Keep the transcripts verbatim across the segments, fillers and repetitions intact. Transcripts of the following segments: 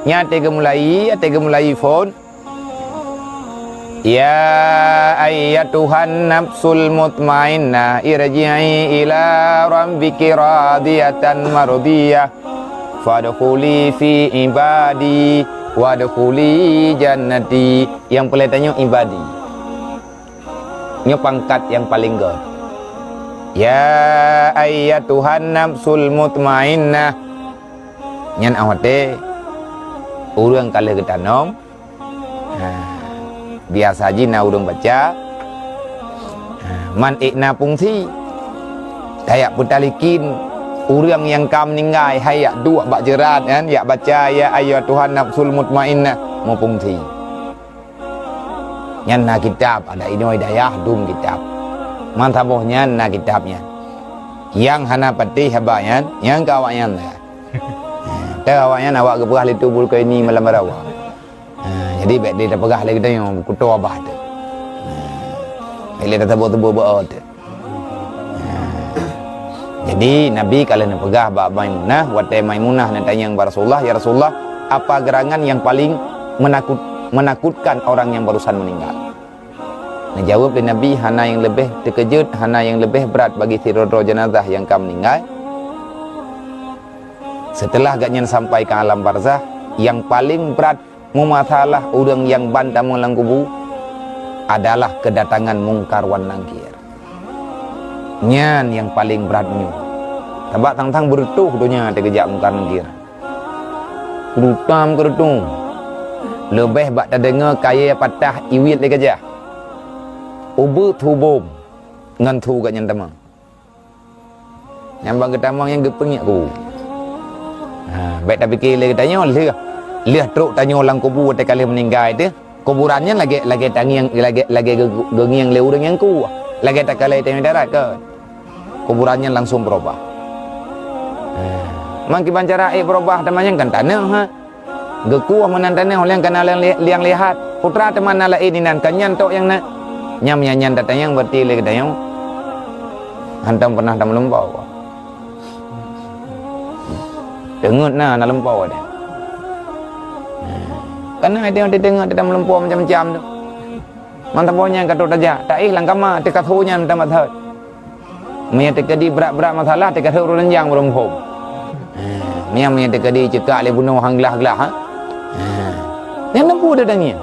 Nyan até geumulai, até geumulai phon. Ya ayyatuhan nafsul mutmainnah, irji'i ila rabbiki radiyatan mardiyah. Fadkhuli fi ibadi, wadkhuli jannati. Nyang peureulée tanyoe ibadi. Nyoe pangkat nyang paleng göt. Ya ayyatuhan nafsul mutmainnah. Nyan 'oh watée ureuëng ka lheueh geutanom, ha, biasa jih na ureuëng baca, ha, man ék na fungsi. Tayak peutalikin ureuëng nyang ka meuninggai, hai yak duek bak jeurat nyan, yak baca, "Ya ayyatuhan nafsul mutmainnah", meufungsi. Nyan na kitab, ada inoe dayah dum kitab. Man saboh nyan na kitab nyan. Nyang hana patéh haba nyan, nyang ka awaknyan. Teu awaknyan awak geupeugah lé tu bulu keu ini malam barawa. Ha, jadi bék lé tapeugah lé geutanyoe kuto abah tu. Ha, bék lé tateubô-teubô beu teu. Jadi, Nabi ka lheueh neupeugah bak Maimunah, watée Maimunah neutanyong bak Rasulullah, "Ya Rasulullah, apa gerangan yang paling menakut-, menakutkan orang yang barusan meninggal?" Neujaweueb lé Nabi, "Hana nyang leubeh teukeujeuet, hana nyang leubeh brat bagi sidroe-droe jeunazah nyang ka meuninggai." Seuteulah gobnyan sampai ka alam barzah, nyang paleng brat meumasalah ureuëng nyang ban tamong lam kubu adalah keudatangan Mungkar wan Nangkir. Nyan nyang paleng brat nyoe. Sabab tang-tang beureutoh donya teugeujak Mungkar Nangkir. Keurutam keurutom. Leubeh bak tadeungoe kayée patah iwiet lé gajah. Ubeut hubom ngon thu gobnyan tamong. Nyang ban geutamong nyang geupeungiek ku. Ha, bék tapike lé geutanyoe lheueh, lheueh trok tanyoe lam kubu watée ka lheueh meuninggai teuh, kuburan nyan lagée, lagée tangieng, lagée, lagée geu-, geungieng lé ureuëng nyang kuah. Lagée takalai tanyoe darat kan. Kuburan nyan langsung beurubah. Ha. Man kiban cara ék beurubah teuma nyan kan taneuh, ha. Geukueh meunan tanoh liang kana liang, liang lihat. Putra teuma na laén inan, kan nyan tok nyang na. Nyam nyan, nyan tatanyong berarti lé geutanyoe hantom pernah tameulumpoe. Teungeut na, na lumpoe deh. Kana ada nyang teungeut tameulumpoe macam-macam tu. Mantap nyan ka trok tajak, taéh lam kama, teuka tho nyan meutamah that. Meunyoe teukeudi brat-brat masalah, teuka tho ureuëng nyang meureumpom. Ha, meunyoe, meunyoe teukeudi ceukak lé bunoe han glah-glah, ha. Ha. Nyan dumpeue deuh tangieng.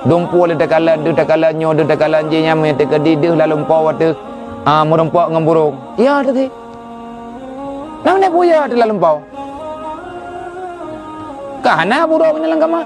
Dumpeue lé takalon, deuh takalon nyoe, deuh takalon jih nyan, meunyoe teukeudi deuh lam lumpoe watée, ah, meureumpok ngon burông. Ya, teuti. Nam nyan peue ya teuh lam lumpoe? Ka hana burông nyan lam kama.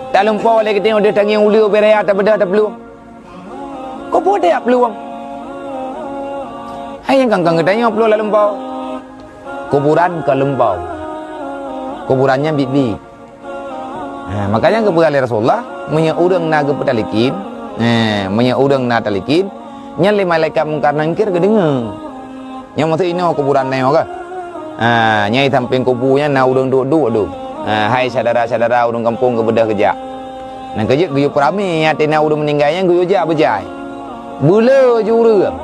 Talumpoe lé geutanyoe deuh tangieng uleue beu raya tabeudoh taplueng. Keupeue tajak plueng? Hai nyang kangkang geutanyoe plueng lam lumpoe. Kuburan ka lumpoe. Kuburan nyan biet-biet. Ha, makanya geupeugah lé Rasulullah, meunyoe ureuëng na geupeutalikin, ha, meunyoe ureuëng na talikin, nyan lé malaikat Mungkar Nangkir geudeungoe. Nyan maksud inoe kuburan nyoe ka. Ha, nyang sampéng kubu nyan na ureuëng duek-duek dum. Ha, hai syedara-syedara ureuëng gampông geubeudôh geujak. Nyan keujeuet geuyue peuramé nyang ateueh na ureuëng meuninggai nyan geuyue jak beujai. Beuleu ju ureuëng.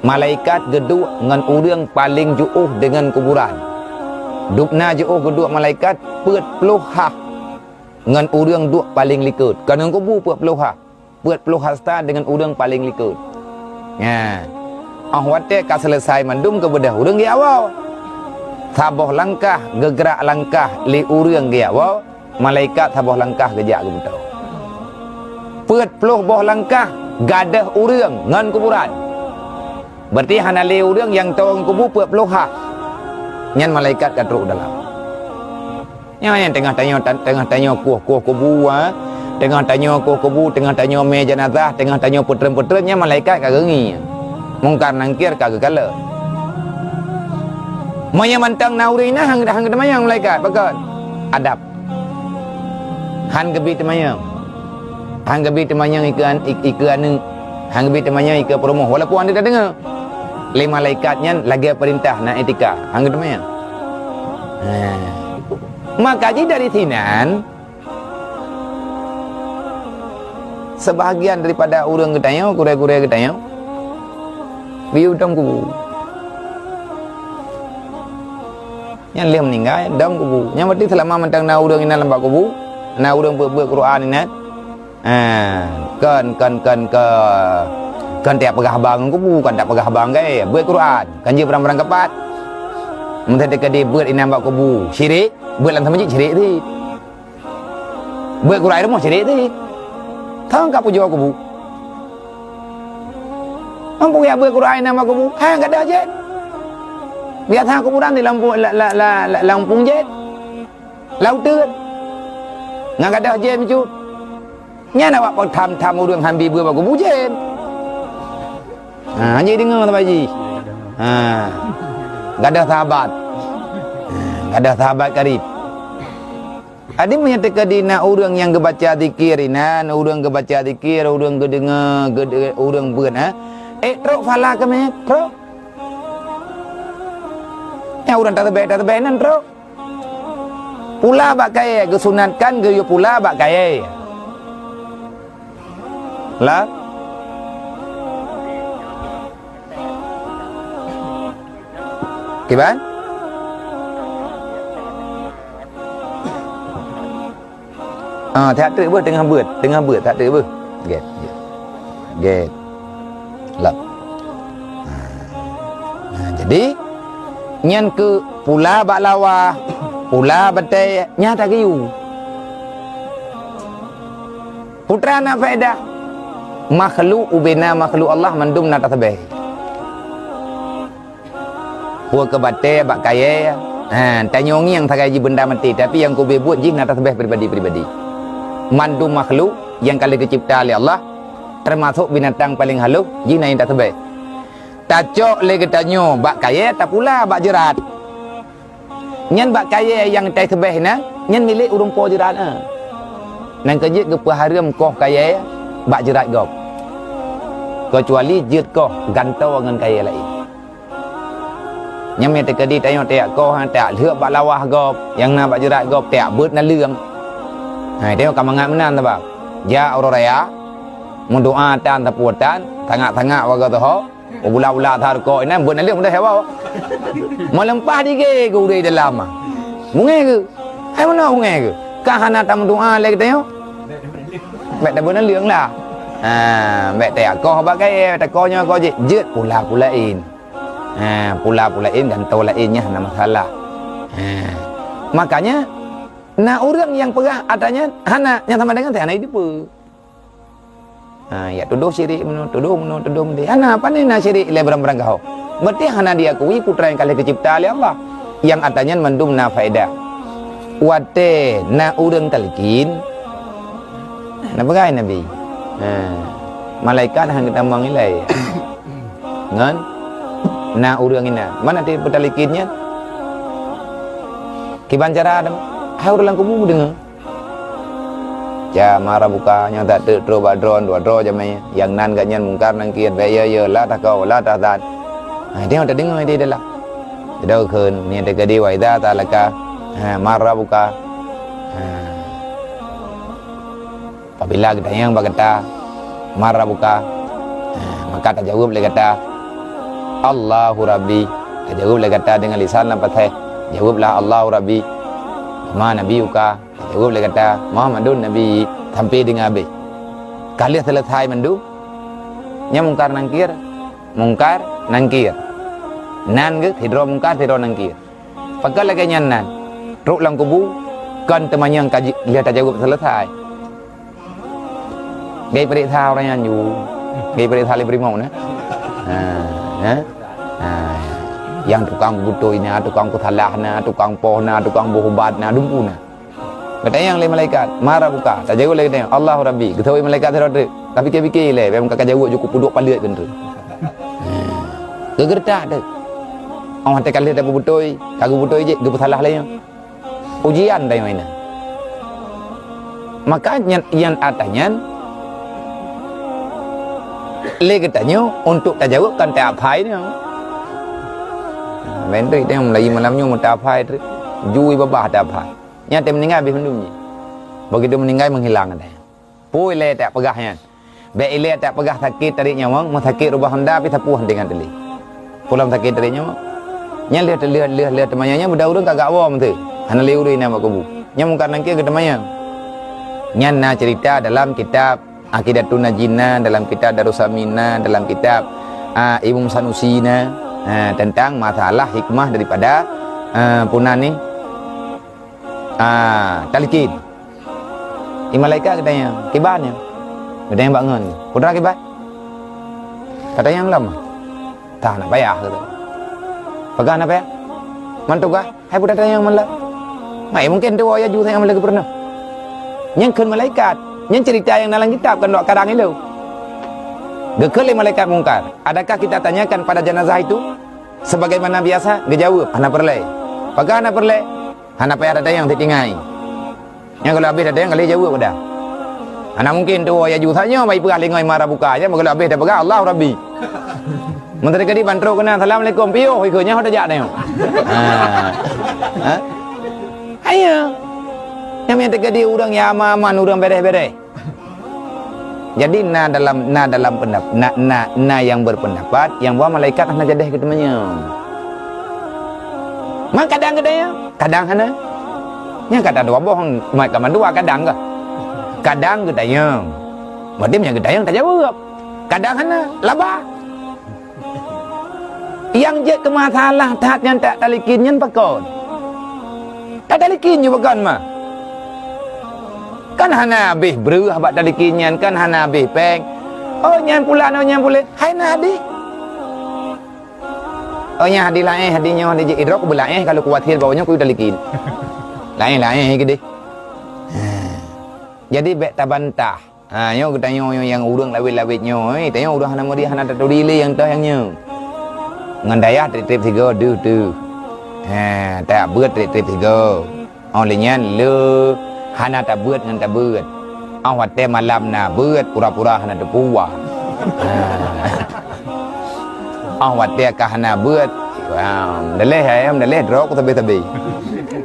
Malaikat geuduek ngon ureuëng paleng jiôh deungon kuburan. Dubna jiôh geuduek malaikat peuet ploh hah ngon ureuëng duek paleng likot. Ka ngon kubu peuet ploh hah. Peuet ploh hasta deungon ureuëng paleng likot. Nyan. 'Oh watée ka seuleusai mandum geubeudôh ureuëng geujak woe. Saboh langkah geugrak langkah lé ureuëng geujak woe, malaikat saboh langkah geujak geupeutoe. Peuet ploh boh langkah gadôh ureuëng ngon kuburan. Berarti hana lé ureuëng nyang toe ngon kubu peuet ploh hah. Nyan malaikat ka trok dalam. Nyan nyang teungoh tanyoe, teungoh tanyoe kueh-kueh kubu, ha? Teungoh tanyoe kueh kubu, teungoh tanyoe mé jeunazah, teungoh tanyoe peutreun-peutreun, nyan malaikat ka geungieng. Mungkar Nangkir ka geukalon. Meunyoe mantong na ureuëng na han, han geuteumanyong malaikat, pakon? Adab. Han geubi teumanyong. Han geubi teumanyong ikeue an-, ik-, ikeue aneuëk. Han geubi teumanyong ikeue peurumoh. Walaupun han teudeungoe lé malaikat nyan lagée peurintah na etika. Han geuteumanyong. Ha. Maka jih dari sinan, seubahagian daripada ureuëng geutanyoe, gurée-gurée geutanyoe, biyeu tom kubu. Nyan lheueh meuninggai, dong kubu. Nyan berarti seulama mantong na ureuëng inan lam bak kubu, na ureuëng beuet-beuet Quran inan. Ha, kon, kon, kon, kon, kon tiak peugah haba ngon kubu, kon tiak peugah haba ngon kayée. Beuet Quran, kon jeuet barang-barang keupat. Meunteuk teukeudi beuet inan bak kubu, syirik, beuet lam teumajik syirik cit. Beuet Quran i rumoh syirik cit. Thang ka pujoe kubu. Ampu ya beuet Quran inan bak kubu, ha, gadôh jén. Biasa kuburan di lampu, la, la, la, la, lampung jén. Lam uteuen. Ngon gadôh jén bacut. Nyan awak peutham-tham ureuëng han bi beuet bak kubu jén. Ha, han jeuet deungoe saban jih. Ha. Gadôh sahabat. Ha, gadôh sahabat karib. Jadi meunyoe teukeudi na ureuëng nyang geubaca zikir inan, ureuëng geubaca zikir, ureuëng geudeungoe, geude-, ureuëng beuet, ha? Eh, trok phala keume, trok. Nyang ureuëng taseubaih-taseubaih inan trok. Pula bak kayée, geusunatkan geuyue pula bak kayée. Lah? Kiban? Ah, that treuk beuh, teungoh beuet, teungoh beuet, that treuk beuh. Gét, gét. Gét. Lap. Ha. Ha, jadi, nyan keuh pula bak lawa, pula batée, nyan tageuyue. Putra na faedah. Makhluk ubena makhluk Allah mandum na taseubaih. Peue keu batée bak kayée, ha, tanyoe ngieng sagai jih beunda maté, tapi nyang keubeue buet jih na taseubaih pribadi-pribadi. Mandum makhluk nyang ka lheueh geucebta lé Allah, teumasok binatang paleng halôh, jih na nyang taseubaih. Tacok lé geutanyoe bak kayée, tapula bak jeurat. Nyan bak kayée nyang taseubaih na, nyan milék ureuëng po jeurat na. Nyan keuh jeuet geupeuhareuem koh kayée bak jeurat gob. Keucuali jeuet koh gantoe ngon kayée laén. Nyan meunyoe teukeudi tanyoe tajak koh, ha, tajak lheuek bak lawah gob, nyang na bak jeurat gob, tajak beuet naleueng. Ha, tanyoe ka mangat meunan sabab jak uroe raya, meudoa tan sapeue tan, tangak-tangak warga Soho, beubula-bula that rukok inan, beuet naleueng mudah ya, Bang. Meuleumpah dige gurée dalam. Bungée geu. Hai meunoe bungée geu. Ka hana tameudoa lé geutanyoe. Bék tabeuet naleueng lah. Ha, bék tajak koh bak kayée, takoh nyoe koh jih, jeuet pula-pula laén. Ha, pula-pula laén, gantoe laén nyan hana masalah. Ha. Makanya, na ureuëng nyang peugah atra nyan hana, nyang sama dengan hana jiteupeue. Ha, ya tudoh syirik meunoe, tudoh meunoe, tudoh meunoe. Hana, pane na syirik lé barang-barang gaho. Berarti hana diakui putra nyang ka lheueh geucebta lé Allah. Nyang atra nyan mandum na faedah. Watée na ureuëng talkin, na peugah Nabi. Ha, malaikat hana geutamong ilée. Ngon na ureuëng inan. Mana ti peutalikin nyan? Kiban cara dem? Hai ureuëng lam kubu deungoe. Ja, mara buka nyang that teuk trok bak droe, dua droe jamé. Nyang nan geuh nyan Mungkar Nangkir, bék ya, ya, la takau, la tahzan. Ha, dia tak dengar dia dah lah. Dia kheun, ni teuka di wa idza talaka. Ha, mara buka. Ha. Apabila geutanyong bak gata, "Man rabbuka?" Ha, maka tajaweueb lé gata, "Allahu Rabbi." Tajaweueb lé gata deungon lisan nyang paséh, jaweueblah, "Allahu Rabbi." "Ma nabiyyuka?" Tajaweueb lé gata, "Muhammadun nabiyyi," sampai deungon habéh. Ka lheueh seuleusai mandum, nyan Mungkar Nangkir, Mungkar Nangkir. Nan geuh sidroe Mungkar, sidroe Nangkir. Pakon lagée nyan nan, trok lam kubu, kon teumanyong ka ji-, lheueh tajaweueb seuleusai. Gai peuriksa ureuëng nyan ju. Gai peuriksa lé brimong na. Ha, ha. Ha. Nyang tukang beutôi na, tukang peusalah na, tukang poh na, tukang boh ubat na, dumpeue na. Geutanyong lé malaikat, "Man rabbuka?" Tajaweueb lé geutanyoe, "Allahu Rabbi." Geusawé malaikat sidroe teuk. Tapi pike-pike lé, bèk ka jaweueb ju kupeuduek paleuet keu teuk. Geugeureutak teuk. Oh, watée ka lheueh tapeubeutôi, ka geubeutôi jih, geupeusalah lé nyoe. Ujian tanyoe inan. Maka nyan, nyan atra nyan lé geutanyoe untuk tajaweueb kan teuaphai nyoe. Laén teuk tanyoe meulayeue malam nyoe meuteuaphai teuk. Jui babah teuaphai. Nyan teuh meuninggai habéh mandum jih. Begitu meuninggai menghilang atra nyan. Peue ilée tajak peugah nyan? Bék ilée tajak peugah sakét tarék nyawöng, meusakét rubah honda pih sapeue hana teuingat teuh lé. Peue lom sakét tarék nyawöng? Nyan lheueh, lheueh, lheueh, lheueh teumanyong nyan, mudah ureueng ka gawom teuh. Hana lé ureueng inong bak kubu. Nyan Mungkar Nakir geuteumanyong. Nyan na cerita dalam kitab Aqidatun Najin na, dalam kitab Darussamin na, dalam kitab, ah, Imam Sanusi na, ah, tentang masalah hikmah daripada, ah, puna ni, ah, talkin. Di malaikat geutanyong, "Kiban nyoe?" Geutanyong bak ngon. "Putra kiban?" Katanyong lom. "Tah, hana payah," kata. "Pakon hana payah?" "Man tugaih, hai putra tanyong man lé." "Mai mungken tuwoe Yajuj sajan man lé geupeureunoh." Nyan kheun malaikat. Nyan cerita nyang dalam kitab, kon dok kadang ilée. Geukheun lé malaikat Mungkar, "Adakah kita tanyakan pada jenazah itu?" Sebagaimana biasa, geujaweueb, "Hana peureulée." "Pakon hana peureulée?" "Hana payah tatanyong, tiep tinggai." Nyan ka lheueh habéh tatanyong, ka lheueh jaweueb dah. Hana mungken tuwoe Yajuj sajan nyoe, bak ipeugah lé ngon mara buka, nyan ka lheueh habéh tapeugah, "Allahu Rabbi." Meunteuri keudeh ban trok keunan, "Assalamualaikum." "Piôh ikeu nyan ho tajak nyoe." Ha. Ha? Ayo. Nyang meuteuri keudeh ureueng nyang aman-aman, ureueng beres-beres. Jadi na dalam, na dalam pendap-, na, na, na nyang berpendapat nyang bahwa malaikat hana jadeh geuteumanyong. Man kadang geutanyong, kadang hana. Nyang kadang dua boh mat ka mandua kadang kah? Kadang geutanyong. Berarti nyang geutanyong tajaweueb. Kadang hana, laba. Nyang jeuet keu masalah that nyan tak talikin nyan pakon? Tak talikin ju pakon mah. Kan hana habéh breuh bak talikin nyan, kan hana habéh péng. Oh, nyan pulan, oh, nyan pulan. Hai na hadih. Oh, nyan hadih laén, hadih nyoe, hadih jih. Idrok beulaén kalau kuatir bak nyoe ku talikin. Laén-laén keudeh. Jadi bék tabantah. Ha, nyoe geutanyoe nyoe nyang ureueng lawét-lawét nyoe, eh, tanyoe ureueng hana meuri, hana taturi lé nyang toh nyang nyoe. Ngon dayah trép-trép sigoe deuh teuh. Ha, tajak beuet trép-trép sigoe. Óh lheueh nyan le hana tabeuet ngon tabeuet. Óh watée malam na beuet pura-pura hana teupuwoe. Ha. Óh watée ka hana beuet, ha, meudaléh, eh, meudaléh droe ku sabe-sabe.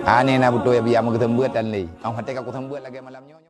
Ha, nyoe na beutôi biaya meugeuseumbeuet tan lé. Óh watée ka kuseumbeuet lagée malam nyoe.